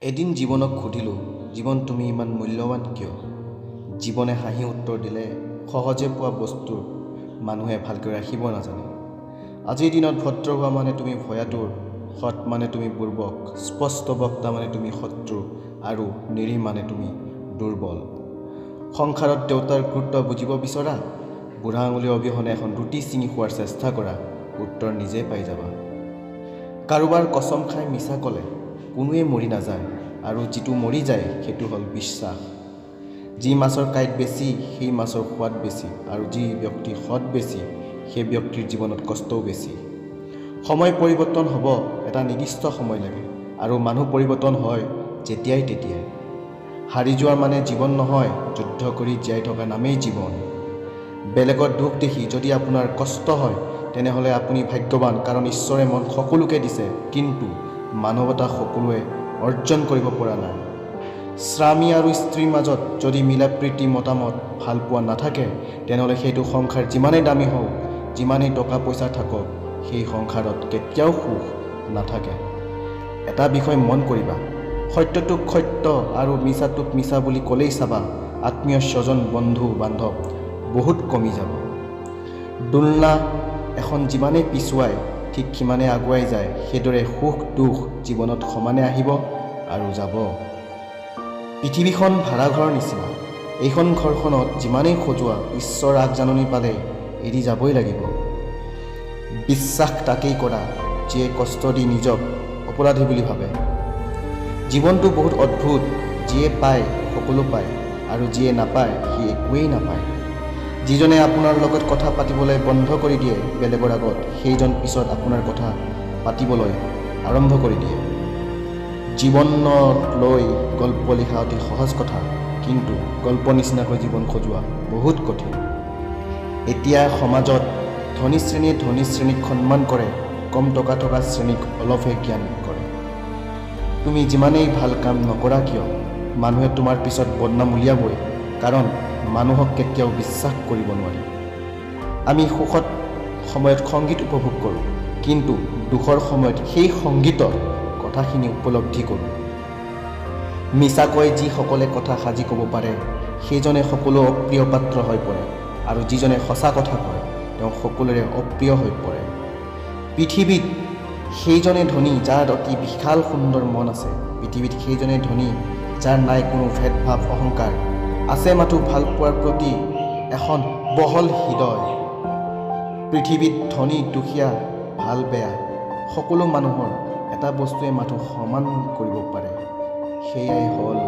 এদিন জীৱনক সুধিলোঁ, জীৱন তুমি ইমান মূল্যৱান কিয়? জীৱনে হাঁহি উত্তৰ দিলে, সহজে পোৱা বস্তুৰ মানুহে ভালকৈ ৰাখিব নাজানে। আজিৰ দিনত ভদ্ৰ হোৱা মানে তুমি ভয়াতুৰ, সৎ মানে তুমি বুৰ্বক, স্পষ্ট বক্তা মানে তুমি শত্ৰু আৰু নিৰীহ মানে তুমি দুৰ্বল। সংসাৰত দেউতাৰ গুৰুত্ব বুজিব বিচৰা? বুঢ়া আঙুলিৰ অবিহনে এখন ৰুটি ছিঙি খোৱাৰ চেষ্টা কৰা, উত্তৰ নিজেই পাই যাবা। কাৰোবাৰ কচম খাই মিছা ক'লে কোনোৱে মৰি নাযায় আৰু যিটো মৰি যায় সেইটো হ'ল বিশ্বাস। যি মাছৰ কাঁইট বেছি, সেই মাছৰ সোৱাদ বেছি আৰু যি ব্যক্তি সৎ বেছি, সেই ব্যক্তিৰ জীৱনত কষ্টও বেছি। সময় পৰিৱৰ্তন হ'ব এটা নিৰ্দিষ্ট সময় লাগে আৰু মানুহ পৰিৱৰ্তন হয় যেতিয়াই তেতিয়াই। হাৰি যোৱাৰ মানে জীৱন নহয়, যুদ্ধ কৰি জীয়াই থকা নামেই জীৱন। বেলেগৰ দুখ দেখি যদি আপোনাৰ কষ্ট হয়, তেনেহ'লে আপুনি ভাগ্যৱান, কাৰণ ঈশ্বৰে মন সকলোকে দিছে, কিন্তু মানৱতা সকলোৱে অৰ্জন কৰিব পৰা নাই। স্বামী আৰু স্ত্ৰীৰ মাজত যদি মিলা প্ৰীতি, মতামত, ভালপোৱা নাথাকে, তেনেহ'লে সেইটো সংসাৰ যিমানেই দামী হওক, যিমানেই টকা পইচা থাকক, সেই সংসাৰত কেতিয়াও সুখ নাথাকে। এটা বিষয় মন কৰিবা, সত্যটোক সত্য আৰু মিছাটোক মিছা বুলি ক'লেই চাবা আত্মীয় স্বজন, বন্ধু বান্ধৱ বহুত কমি যাব। দোলনা এখন যিমানেই পিছুৱাই ঠিক সিমানেই আগুৱাই যায়, সেইদৰে সুখ দুখ জীৱনত সমানে আহিব আৰু যাব। পৃথিৱীখন ভাড়াঘৰৰ নিচিনা। এইখন ঘৰখনত যিমানেই সজোৱা, ঈশ্বৰ আগজাননী পালে এৰি যাবই লাগিব। বিশ্বাস তাকেই কৰা যিয়ে কষ্ট দি নিজক অপৰাধী বুলি ভাবে। জীৱনটো বহুত অদ্ভুত। যিয়ে পায় সকলো পায় আৰু যিয়ে নাপায় সি একোৱেই নাপায়। যিজনে আপোনাৰ লগত কথা পাতিবলৈ বন্ধ কৰি দিয়ে বেলেগৰ আগত, সেইজন পিছত আপোনাৰ কথা পাতিবলৈ আৰম্ভ কৰি দিয়ে। জীৱনক লৈ গল্প লিখা অতি সহজ কথা, কিন্তু গল্প নিচিনাকৈ জীৱন সজোৱা বহুত কঠিন। এতিয়া সমাজত ধনী শ্ৰেণীয়ে ধনী শ্ৰেণীক সন্মান কৰে, কম টকা থকা শ্ৰেণীক অলপহে জ্ঞান কৰে। তুমি যিমানেই ভাল কাম নকৰা কিয়, মানুহে তোমাৰ পিছত বদনাম উলিয়াবই, কাৰণ মানুহক কেতিয়াও বিশ্বাস কৰিব নোৱাৰি। আমি সুখত সময়ত সংগীত উপভোগ কৰোঁ, কিন্তু দুখৰ সময়ত সেই সংগীতৰ কথাখিনি উপলব্ধি কৰোঁ। মিছাকৈ যিসকলে কথা সাজি ক'ব পাৰে, সেইজনে সকলো অপ্ৰিয় পাত্ৰ হৈ পৰে আৰু যিজনে সঁচা কথা কয়, তেওঁ সকলোৰে অপ্ৰিয় হৈ পৰে। পৃথিৱীত সেইজনে ধনী যাৰ অতি বিশাল সুন্দৰ মন আছে। পৃথিৱীত সেইজনে ধনী যাৰ নাই কোনো ভেদভাৱ, অহংকাৰ, আছে মাথো ভালপোৱাৰ প্ৰতি এখন বহল হৃদয়। পৃথিৱীত ধনী দুখীয়া, ভাল বেয়া সকলো মানুহৰ এটা বস্তুৱে মাথো সমান কৰিব পাৰে, সেয়াই হ'ল